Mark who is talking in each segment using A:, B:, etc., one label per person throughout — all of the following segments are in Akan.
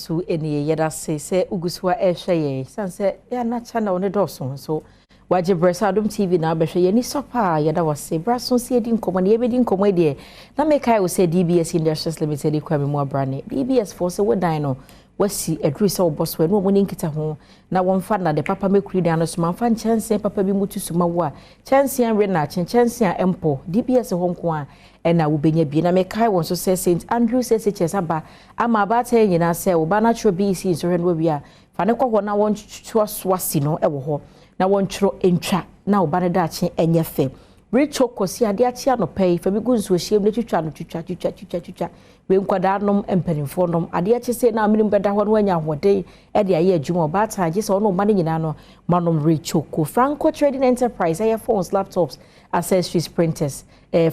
A: So nie. Yɛda ase sɛ wogu so a ɛrehwɛ yɛn. Sane sɛ yɛn ana channel no dɔɔso nso wagye berɛ sɛ Adom TV na abɛhwɛ yɛn ani sɔ paa. Yɛda wase. Berɛ so nso yɛdi nkɔmmɔ na yɛbɛdi nkɔmmɔ yi deɛ na mekae wo sɛ DBS Industries Limited kura me mu abrane. DBS foɔ sɛ wodan no wasi aduru sɛ wɔbɔ so ɛne wɔn ne nkita ho na wɔmfa nnade papa mɛkuri dan no so ma mfa nkyɛnsee papa bi mu tu so ma wo a kyɛnsee anwe na akye nkyɛnsee a ɛmpɔ DBS hɔ nko a ɛna wobɛnya bi. Na mekae wɔn nso sɛ St Andrews SHS aba ama abaatan nyinaa sɛ wo ba no atwerɛ BEC nsɔhwɛ no awie a, fa no kɔ hɔ na wɔntoa so asi no wɔ hɔ na wɔntwerɛ ntwa na wo ba no daakye nyɛ fɛ. Retwo kɔsi adeɛ akye anɔpa yi, fa bi gu nsuohyeɛ mu na twitwa no twitwa twitwa twitwa twitwa. Wei nkwadaa nom, mpanimfoɔ nom. Adeɛ kye sei na amene mu bɛda hɔ na wanya ahoɔden de ayɛ adwuma. Ɔbaatan gye sɛ ɔne ɔma no nyinaa no ma nom Retwo. Franco Trading Enterprise ɛyɛ phones, laptops, accessories, printers,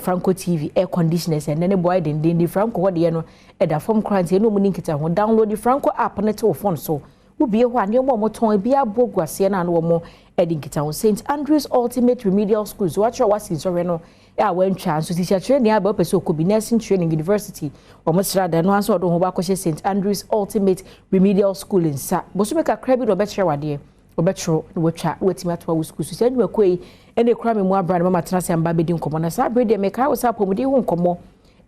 A: Franco TV, air conditioners, ɛnɛ ne boa dendenden. Franco hɔ deɛ no ɛda fam koraa nti ɛne ɔmu ne nkita ho. Download the Franco app ne to wo phone so. Wobie hɔ a nneɛma a wɔtɔn ebi aboɔ gu aseɛ no a na wɔn de nkita ho. St Andrews Ultimate Remedial School so wɔatwerɛ wasi nsɔhwɛ no a wɔantwa nso teacher training aba wopɛ sɛ ɔkɔ bi nursing training university wɔn sra da no nso ɔde ho bakɔhyɛ St Andrews Ultimate Remedial School nsa. Bosome kakra bi na ɔbɛkyerɛ wadeɛ, ɔbɛtwerɛ na watwa na watumi atoa wo sukuu so. Saa nnwumakuo yi ɛna ekura me mu abra ne mama tena ase amba bɛdi nkɔmmɔ. Na saa abere deɛ mekae wo sɛ apɔmuden ho nkɔmmɔ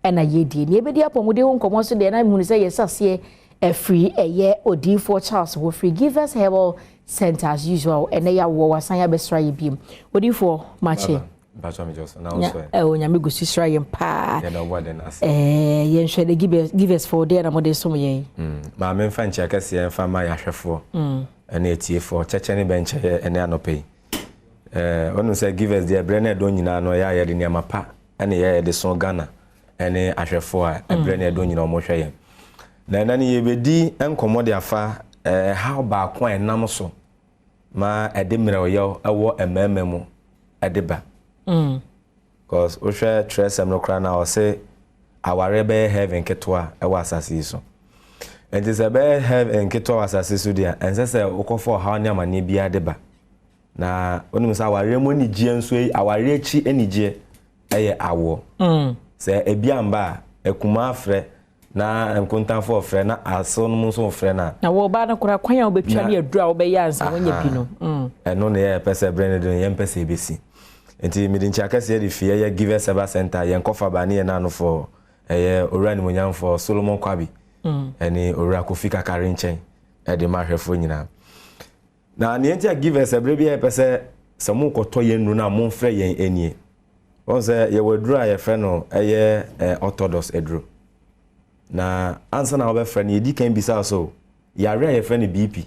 A: ɛna yɛdie. Nea yɛbɛdi apɔmuden ho nkɔmmɔ nso deɛ na mehunu sɛ yɛsɛ aseɛ ɛfiri ɛyɛ Odiyifoɔ Charles wɔ firi Givers Herbal Center. As usual, ɛnɛ yɛ awoɔ wasan abɛsra yɛ biem. Odiyifoɔ, makye. Ɛwɔ Nyame gu so sra yɛn paa. Yɛnhwɛ de Givers for deɛ na mode som yɛn.
B: Maame, mfa nkyia kɛseɛ mfa ma yɛahwɛfoɔ ɛne atiefoɔ kyɛkyɛ ne bɛnkyɛyɛ ɛne anɔpɛ yi. Ɔnu sɛ Givers deɛ, berɛ no ɛdɔ nyinaa no ɛyɛ a yɛde nneɛma pa ɛne yɛyɛ de so Ghana ɛne ahwɛfoɔ a ɛberɛ no ɛdɔ nyinaa ɔmohwɛ yɛn. Na ɛna no yɛbɛdi nkɔmmɔ de afa ɛhaw baako a ɛnam so ma ɛde mmerɛwyɛw ɛwɔ mmarima mu ɛde ba. Because wohwɛ twerɛsɛm no koraa na ɔse awareɛ bɛyɛ heaven ketewa ɛwɔ asase yi so. Nti sɛ ɛbɛyɛ heaven ketewa wɔ asase so deɛ, ɛnsɛ sɛ wokɔfa ɔhaw ne amanneɛ biara de ba. Na wonim sɛ awareɛ mu anigyeɛ nso yi, awareɛ akyi anigyeɛ ɛyɛ awoɔ. Sɛ ebi amba a, akuma afrɛ na nkontamfoɔ frɛ na asew no mu nso frɛ na
A: Na wɔ ɔbaa no koraa, kwan a wobɛtwa ne aduru a wobɛyɛ ansa woanya bi no.
B: Ɛno ne yɛpɛ sɛ berɛ no de no yɛmpɛ sɛ ɛbɛsi. Nti mede nkyia kɛseɛ de fi ɛyɛ Givers Herbal Center, yɛn kɔfa ba ne yɛn nanofoɔ, ɛyɛ Owura Nimonyamfoɔ Solomon Kwabi ɛne Owura Kofi Kakare nkyɛn ɛde ma ahwɛfoɔ nyinaa. Na neɛ nti a Givers ɛberɛ bi a yɛpɛ sɛ mokɔtɔ yɛn nnuro no a momfrɛ yɛn anie, wɔn sɛ yɛwɔ aduro a yɛfrɛ no ɛyɛ orthodox aduro. Na ansa na wɔbɛfrɛ no, yɛdi kan bisa so yare a yɛfrɛ no BP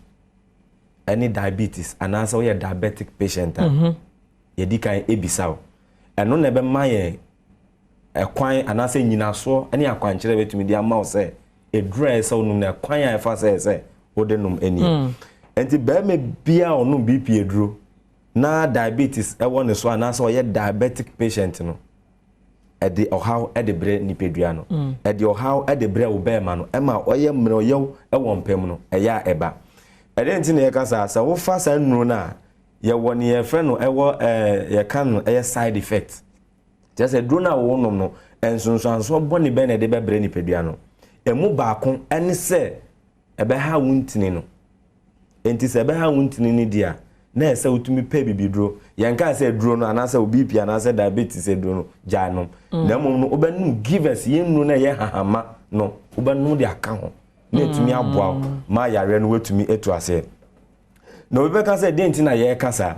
B: ɛne diabetes anaasɛ woyɛ diabetic patient a, yɛdi kan ebisa wo. Ɛno na ɛbɛma yɛn ɛkwan anaasɛ nyinasoɔ ne akwankyerɛ bɛtumi de ama wo sɛ eduru a ɛsɛ wonom no, ɛkwan a ɛfa sɛ wode nom ani. Nti bɛrima biara a ɔnom BP aduro na diabetes ɛwɔ ne so anaasɛ ɔyɛ diabetic patient no, ɛde ɔhaw ɛde brɛ nipadua no, ɛde ɔhaw ɛde brɛ wo bɛrima no, ɛma ɔyɛ mmerɛwyɛw ɛwɔ mpam no ɛyɛ a ɛba. Ɛdeɛ nti na yɛka saa sɛ wofa saa nnuro no a, yɛwɔ ne yɛfrɛ no ɛwɔ yɛka no ɛyɛ side effect, kyerɛ sɛ duro no a wɔnom no, nsonsansoɔ bɔne bɛn na ɛde bɛbrɛ nipadua no. Ɛmu baako ɛne sɛ ɛbɛha wo ntini no. Nti sɛ ɛbɛha wo ntini no di a, na ɛsɛ wotumi pɛ bibiduro. Yɛnka sɛ aduro no anaasɛ wo BP anaasɛ diabetes aduro no gyae nom, na mmom no wobɛnom Givers yɛn nnuro no a ɛyɛ hahama no, wobɛnom de aka ho na ɛtumi aboa wo ma yareɛ no woatumi atu aseɛ. Na obi bɛka sɛ deɛ nti na yɛreka saa,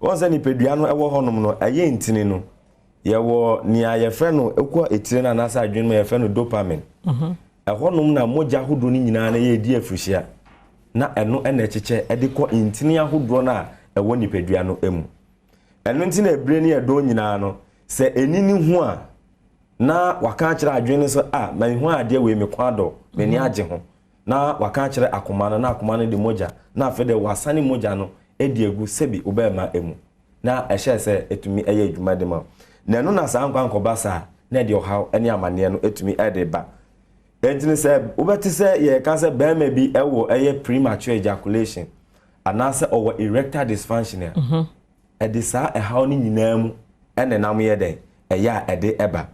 B: wɔn sɛ nipadua no ɛwɔ hɔnom no ɛyɛ ntini no, yɛwɔ nea yɛfrɛ no ɛkɔ etire no anaasɛ adwene mu, yɛfrɛ no dopamine. Ɛhɔnom na mogya ahodoɔ no nyinaa no yɛredi afirihyia na ɛno ɛna ɛkyekyɛ ɛde kɔ ntini ahodoɔ no a ɛwɔ nipadua no mu. Ɛno nti na ebire ne ɛdɔn nyinaa no, sɛ ɛni ne ho a, na waka akyerɛ adwene no sɛ a mahu adeɛ wei, me kɔn adɔ, m'ani agye ho, na waka akyerɛ akoma no, na akoma no de mogya, na afei de wasane mogya no edi egu sɛbi wobɛɛma emu na ɛhyɛ sɛ etumi ɛyɛ adwuma de ma wo. Na ɛno na saa nkwa nkɔba saa na ɛde ɔhaw ne amanneɛ no etumi ɛde ba. Ɛnti no sɛ wobɛte sɛ yɛka sɛ bɛrima bi ɛwɔ ɛyɛ premature ejaculation anaasɛ ɔwɔ erectile dysfunction a, ɛde saa ɛhaw no nyinaa mu ɛna nam yɛ dɛn ɛyɛ a ɛde ɛba.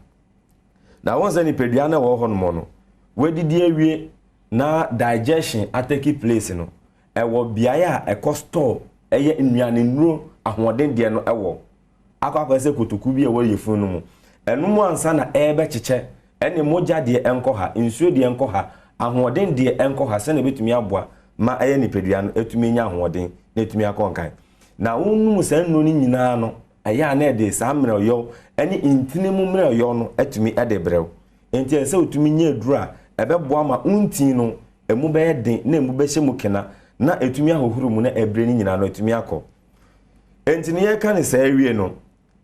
B: Na wɔn sɛ nipadua no ɛwɔ hɔ nom no, wɔadidi awie. na digestion atake place no, ɛwɔ beaeɛ a ɛkɔ store ɛyɛ nnuane nnuro ahoɔden deɛ no ɛwɔ akɔ sɛ kotoku bi a ɛwɔ yɛfunu no mu. Ɛno mu ansa na ɛrebɛkyekyɛ ɛne mogya deɛ ɛnkɔ ha, nsuo deɛ ɛnkɔ ha, ahoɔden deɛ ɛnkɔ ha, sɛnea ɛbɛtumi aboa ma ɛyɛ nipadua no ɛtumi nya ahoɔden na ɛtumi akɔ nkan. Na wonum saa nnuro no nyinaa no, ɛyɛ a na ɛde saa mmerɛwyɛw ɛne ntini mu mmerɛwyɛw no ɛtumi ɛde brɛw. Nti ɛsɛ sɛ wotumi nya aduro a ɛbɛboa ma wontin no emu bɛyɛ den na emu bɛhyɛ mu kena na ɛtumi ahohoro mu na ɛbrɛ no nyinaa no ɛtumi akɔ. Nti ne yɛka ne saa awie no,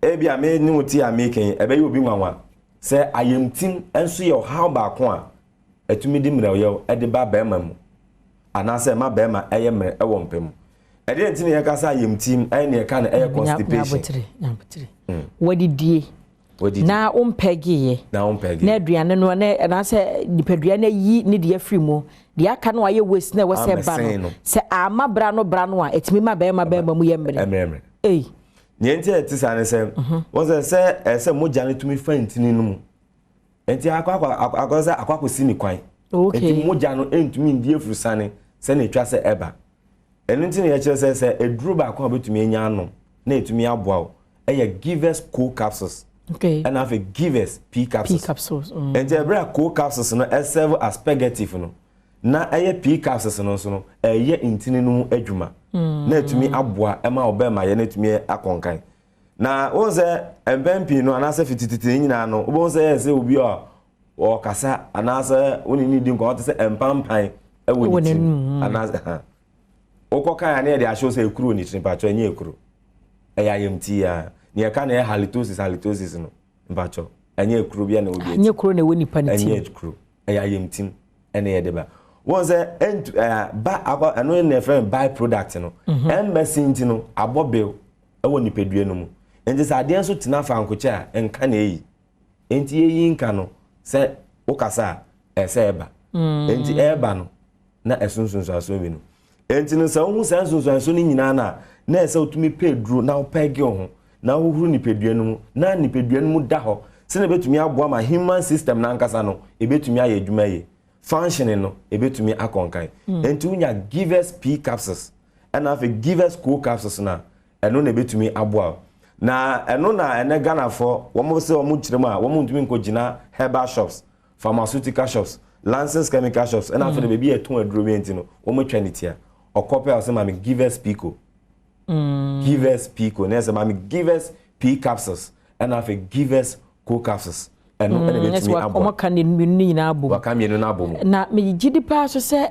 B: ebi a me ne wo ti a meka yi, ɛbɛyɛ obi nwanwa sɛ ayamtim nso yɛ ɔhaw baako a ɛtumi de mmerɛwyɛw ɛde ba bɛrima mu anaasɛ ɛma bɛrima ɛyɛ mmerɛ ɛwɔ mpɛ mu. Ɛdeɛ nti ne yɛka sɛ ayamtim ɛyɛ ne yɛka no ɛyɛ constipation.
A: Nyabotere, wadidie na wompɛgeeɛ
B: na wompɛge
A: na aduane no na anaasɛ nipadua no ayi ne deɛ afiri mu, deɛ aka no ayɛ waste na ɛwɔ sɛ ba no, sɛ ama bra no bra no a, ɛtumi ma bɛrima mu yɛ mmerɛ.
B: Mmerɛmmerɛ.
A: Ei.
B: Nea nti a ɛte saa ne sɛ wɔn sɛ ɛsɛ mogya no tumi fa ntini no mu, nti akɔ sɛ akɔsi ne kwan, nti mogya no ntumi ndi afurusane sɛnea etwa sɛ ɛba. Ɛno nti na yɛkyerɛ sɛ eduro baako a wobɛtumi anya anom na etumi aboa wo ɛyɛ Givers Co capsules ɛna afei Givers P capsules.
A: P capsules.
B: Nti ɛberɛ a Co capsules no ɛserve as purgative no, na ɛyɛ P capsules no nso no ɛyɛ ntini no mu adwuma na etumi aboa ɛma ɔbɛrima yɛ na etumi akɔnkan. Na wɔn sɛ mpɛn pii no anaasɛ fitititi nyinaa no, wobɛhu sɛ ɛyɛ sɛ obi a ɔkasa anaasɛ wɔne ne di nkɔmɔ te sɛ mpampan ɛwɔ ne tirim anaasɛ ha wokɔ kan a ne yɛde ahyɛw sɛ ekuro ne tirim. Mpatsɔ, ɛnyɛ ekuro, ɛyɛ ayamti a ne yɛka na ɛyɛ halitosis. Halitosis no, mpatsɔ, ɛnyɛ ekuro bi na ɛwɔ bi.
A: Ɛnyɛ kuro na ɛwɔ nipa ne tirim.
B: Ɛnyɛ ekuro, ɛyɛ ayamtim ɛna yɛde ba. Wɔn sɛ ɛntu ɛɛ ba akɔ ɛno na yɛfrɛ no by product no ɛmbɛsi, nti no abɔ bill ɛwɔ nipadua no mu. Nti sɛ adeɛ nso tena faankokyɛ a, nka na eyi nti eyi nka no sɛ wokasa a ɛsɛ ɛba, nti ɛɛba no na ɛso nsonsanso bi no. Nti no sɛ wohu saa nsonsanso no nyinaa no a, na ɛsɛ wotumi pɛ duro na wopɛge wo ho na wohuru nipadua no mu na nipadua no mu da hɔ sɛnea ɛbɛtumi aboa ma human system n'ankasa no ɛbɛtumi ayɛ adwuma yie, functioning no ɛbɛtumi akɔ nkan. Nti wonya Givers P capsules ɛna afei Givers Co capsules no a, ɛno na ɛbɛtumi aboa wo. Na ɛno na ɛnɛ Ghanafoɔ wɔn sɛ wɔn kyerɛ mu a wɔn ntumi nkɔ gyina herbal shops, pharmaceutical shops, licensed chemical shops, ɛna afei de baabi yɛ tɔn aduro bi nti no wɔn atwa ne tia. Ɔkɔpɛ a ɔsɛ maame Givers Pico, Givers Pico, na ɛsɛ maame Givers P capsules ɛna afei Givers Co capsules, ɛno ɛna ɛbɛtumi aboa.
A: Wɔn ka ne mmienu no nyinaa abom.
B: Waka mmienu no abɔ mu.
A: Na megye di paa so sɛ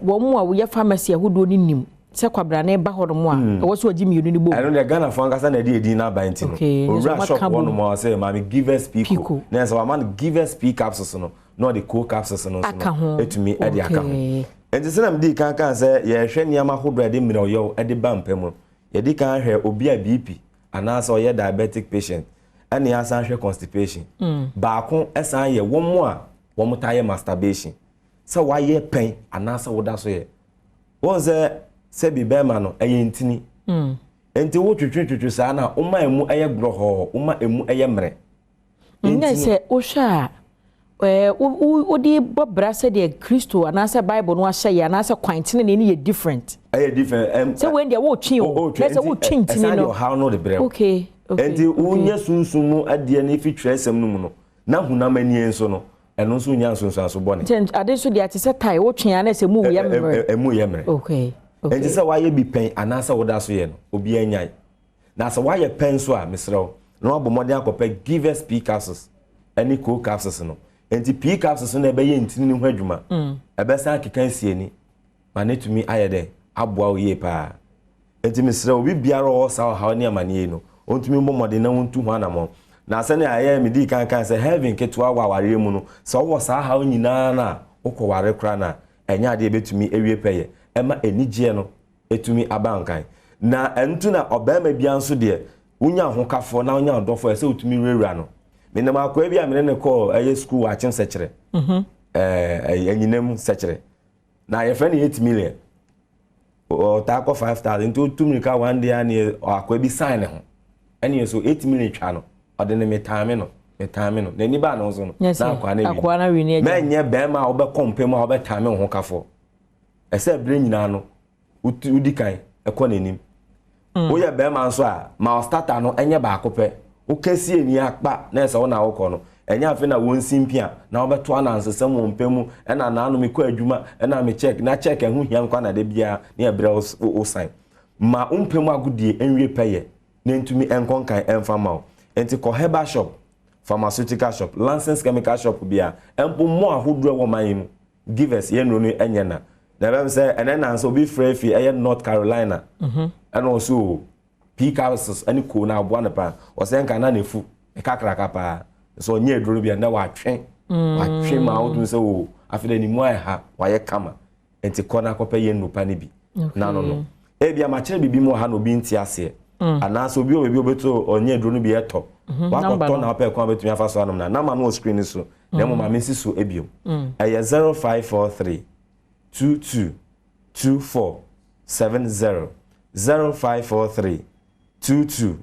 A: wɔn mu a wɔyɛ pharmacy ahodoɔ no nim sɛ kwabrane ba hɔ nom a, ɛwɔ sɛ ɔgye mmienu no bom.
B: Ɛno deɛ, Ghanafoɔ ankasa na ɛde edin n'aba nti no owura shop hɔ nom a ɔsɛ maame Givers Pico
A: Pico.
B: Na ɛsɛ wama no Givers P capsules no na ɔde Co capsules no nso
A: Aka ho.
B: no etumi ɛde aka ho. Nti sɛ na medi kan sɛ yɛhwɛ nneɛma ahodoɔ a yɛde mmerɛwyɛw ɛde ba mpa mu, yɛdi kan hwɛ obi a BP anaasɛ ɔyɛ diabetic patient, ɛna yɛasan hwɛ constipation. Baako ɛsan yɛ wɔn a wɔn ta yɛ masturbation, sɛ wayɛ pɛn anaasɛ woda so yɛ wɔn sɛ sɛbi bɛrima no ɛyɛ ntini, nti wotwitwitwitwi saa na woma emu ɛyɛ gorɔhɔɔ, woma emu ɛyɛ mmerɛ.
A: Nyɛ sɛ wohwɛ a wode bɔ bra sɛdeɛ Kristo anaasɛ Bible no ahyɛ yɛ anaasɛ kwan tenene no yɛ different.
B: Ɛyɛ different.
A: Sɛ wei deɛ wotwe o, na sɛ wotwe ntini
B: ɛsan de
A: no
B: ɔhaw no de brɛ wo. Nti wonyɛ sunsun mu adeɛ no efi twerɛsɛm no mu no na hunam ani nso no, ɛno nso nya nsonsanso bɔne.
A: Nti ade nso deɛ ate sɛ tae wotwe a na sɛ mu yɛ mmerɛ.
B: Ɛmu yɛ mmerɛ. Nti sɛ wayɛ bi pɛn anaasɛ woda so yɛ no, obiara nyae. Na sɛ wayɛ pɛn nso a, mesrɛ wo na wabɔ mmɔden akɔpɛ Givers P capsules ɛne Co capsules no. Nti P capsules no na ɛbɛyɛ ntini no ho adwuma, ɛbɛsan akeka asi ani ma ne tumi ayɛ dɛ aboa wo yie paa. Nti mesrɛ obi biara a ɔwɔ saa ɔhaw ne amanneɛ yi no, ɔntumi mbɔ mmɔden na wɔntu ho anammɔn. Na sɛnea ɛyɛ medii kan kan sɛ heaven ketewa wɔ awareɛ mu no, sɛ wowɔ saa haw nyinaa no a, wokɔ ware koraa no a, ɛnyɛ adeɛ ɛbɛtumi awie pɛyɛ ɛma anigyeɛ no ɛtumi aba nkan. Na ɛnto na ɔbarima biara nso deɛ, wonya ahokafoɔ na wonya ɔdɔfoɔ, ɛsɛ wotumi wurawura no. Menam akoa bi a mene ne kɔɔ ɛyɛ sukuu wɔ Akyem Sɛkyerɛ, Anyinam Sɛkyerɛ, na yɛfrɛ no 8 million, ɔtaa kɔ 5,000, nti otu mirika one day a ne akoa bi sign ne ho ɛne yɛ so 8 million twa no, ɔde ne metaame no. Metame no. N'ani baa ne ho so no, na akoa no awi. Mɛnyɛ bɛrima a wobɛkɔ mpɛ mu a wobɛtame wo ho kafoɔ. Ɛsɛ berɛ nyinaa no, wodi kan kɔ n'anim. Woyɛ bɛrima nso a, ma ɔstata no nyɛ baako pɛ. Wokɛsie ni akpa na ɛsɛ wo na wokɔ no. Ɛnyɛ afei na wɔnsi mpia na wobɛto anansesɛm wɔ mpɛ mu, ɛna naano mekɔ adwuma, ɛna me check, na check ɛho hia nkwa na da biara ne ɛbrɛ wo san. Ma wo mpɛ mu agodie nwie pɛyɛ na ntumi nkɔ nkan ɛmfa ma wo. Nti kɔ herbal shop, pharmaceutical shop, licensed chemical shop bia, mpo mo ahodoɔ ɛwɔ man yi mu. Givers yɛn nnuro no ɛnyɛ na. Na ɛbɛm sɛ ɛnɛ nanso obi frɛ fi ɛyɛ North Carolina. Ɛna ɔso o pii capsules ɛne koo na aboa no paa. Ɔsɛ nka na n'efu ɛkakraka paa. So ɔnyɛ aduro bi a na watwe. Watwe ma wotum sɛ o afei de ne mu ayɛ ha wayɛ kama. Nti kɔ na akɔpɛ yɛn nnupa no bi. Na no. Ebi a makyerɛ biribi mu wɔ ha na obi nte aseɛ. Anaasɛ obi wɔ baabi obeto ɔnyɛ aduro no bi ɛtɔ. Wakɔtɔ na wapɛ kwan betumi afa so anom na nama no wɔ screen so. Na mmom maame nsi so ebio. Ɛyɛ 0543 22 24 70 0543 22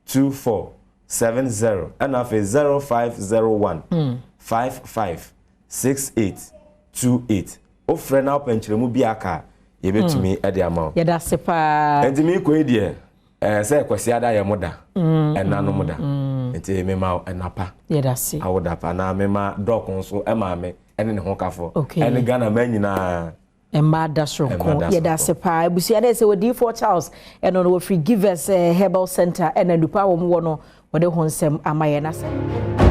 B: 24 70 ɛna afei 0501 55 68 28. Wofrɛ na wopɛ nkyerɛmu bi aka a yɛbɛtumi de ama wo.
A: Yɛda ase paa.
B: Nti meekɔ yi deɛ sɛ Kwasiada yɛ mo da, ɛna no mo da. Nti mema ɛna pa.
A: Yɛda ase.
B: Awoda pa na mema dɔk nso ɛma me ɛne ne ho kafo. Ɛne Ghana ma nyinaa.
A: Mmaa da soronko. Yɛda ase paa. Abusua no sɛ odiyifoɔ Charles ɛno no wɔfiri Givers Herbal Center ɛna nnupa a wɔn wɔ no wɔde ho nsɛm ama yɛn ase.